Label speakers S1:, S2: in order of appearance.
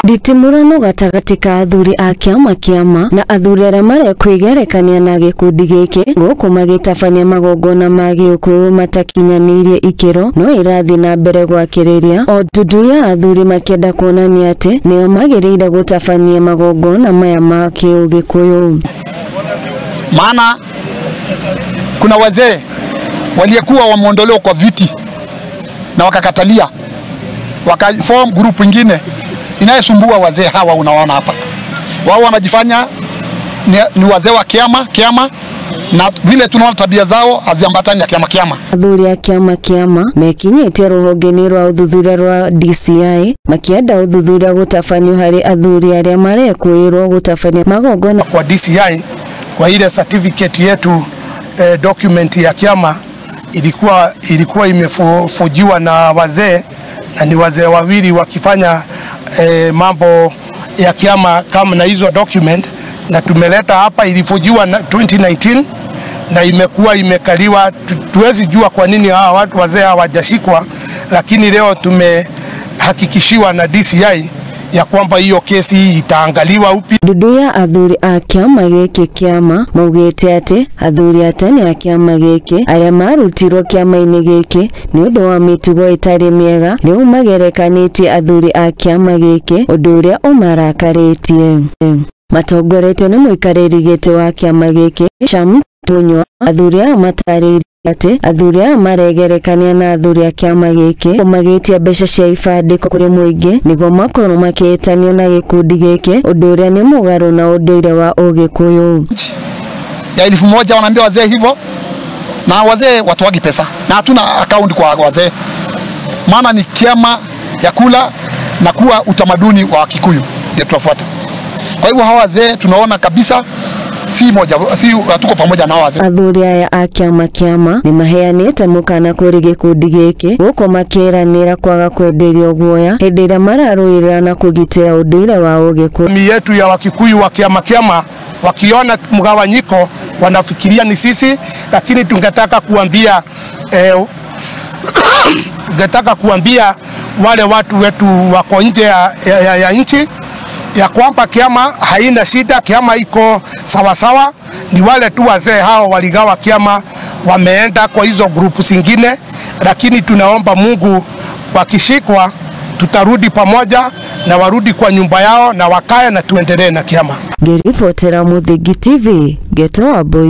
S1: Nditimũrano gatagatĩ ka athuri a kĩama kĩama na athuri arĩa marekwigerekania na gĩkundi gĩkĩ gũkũ magĩtabania magongona ma gĩũkũyũ matakinyanĩirie ikĩro no ĩrathiĩ na mbere gwakĩrĩria o ndundu ya athuri makĩenda kuonania atĩ nĩo magĩrĩire gũtabania magongona maya ma kĩũgĩkũyũ.
S2: Maana kuna wazee waliyekuwa wameondolewa kwa viti na wakakatalia, wakaform group ingine inayesumbua wazee hawa. Unaona hapa wao wanajifanya ni wazee wa kiama kiama, na vile tunaona tabia zao haziambatani na kiama kiama.
S1: Athuri a kiama kiama mekinyĩtie rũhonge-inĩ rwa ũthuthuria rwa DCI makĩenda ũthuthuria gũtabanio harĩ athuri arĩa marekũĩrwo gũtabania magongona
S3: kwa DCI. Kwa ile certificate yetu, document ya kiama ilikuwa imefujiwa na wazee, na ni wazee wawili wakifanya mambo ya kiama kama na hizo document, na tumeleta hapa. Ilifujiwa na 2019 na imekuwa imekaliwa. Tuwezi jua kwa nini hawa watu wazee hawajashikwa, lakini leo tumehakikishiwa na DCI ya kwamba hiyo kesi itaangaliwa upya.
S1: Ndundu ya athuri a kĩama gĩkĩ kĩama maugĩte atĩ athuri atani a kĩama gĩkĩ arĩa marutirwo kĩama-inĩ gĩkĩ nĩ ũndũ wa mĩtugo ĩtarĩ mĩega rĩu magerekanĩtie athuri a kĩama gĩkĩ ũndũ ũrĩa ũmarakarĩtie. Matongoretio nĩ mũikarĩri gĩtĩ wa kĩama gĩkĩ Sham Tunywa, athuri aya matarĩirie atĩ athuri aya maregerekania na athuri a kĩama gĩkĩ magĩtia mbeca cia ibandĩko kũrĩ mũingĩ nĩguo makorwo makĩĩtanio na gĩkundi gĩkĩ ũndũ ũrĩa nĩ mũgarũ na ũndũire wa Ũgĩkũyũ.
S2: Ya 1000 wanaambia wazee hivyo, na wazee watoagi pesa na hatuna account kwa wazee, maana ni kiama ya kula na kuwa utamaduni wa Kikuyu ndio tunafuata. Kwa hivyo hawa wazee tunaona kabisa si moja, si hatuko pamoja na wazee.
S1: Athuri aya a kĩama kĩama nĩ maheanĩte mũkana kũrĩ gĩkundi gĩkĩ gũkũ makĩranĩra kwaga kwenderio guoya hĩndĩ ĩrĩa mararũĩrĩra na kũgitĩra ũndũire wa Ũgĩkũyũ.
S3: Jamii yetu ya Wakikuyu wa kiama kiama wakiona mgawanyiko wanafikiria ni sisi, lakini tungetaka kuambia wale watu wetu wako nje ya nchi ya kwamba kiama haina shida, kiama iko sawasawa. Ni wale tu wazee hao waligawa kiama wameenda kwa hizo grupu zingine, lakini tunaomba Mungu wakishikwa tutarudi pamoja na warudi kwa nyumba yao na wakae na tuendelee na kiama.
S1: Ngĩribotera Mũthingi TV, Getoa Boy.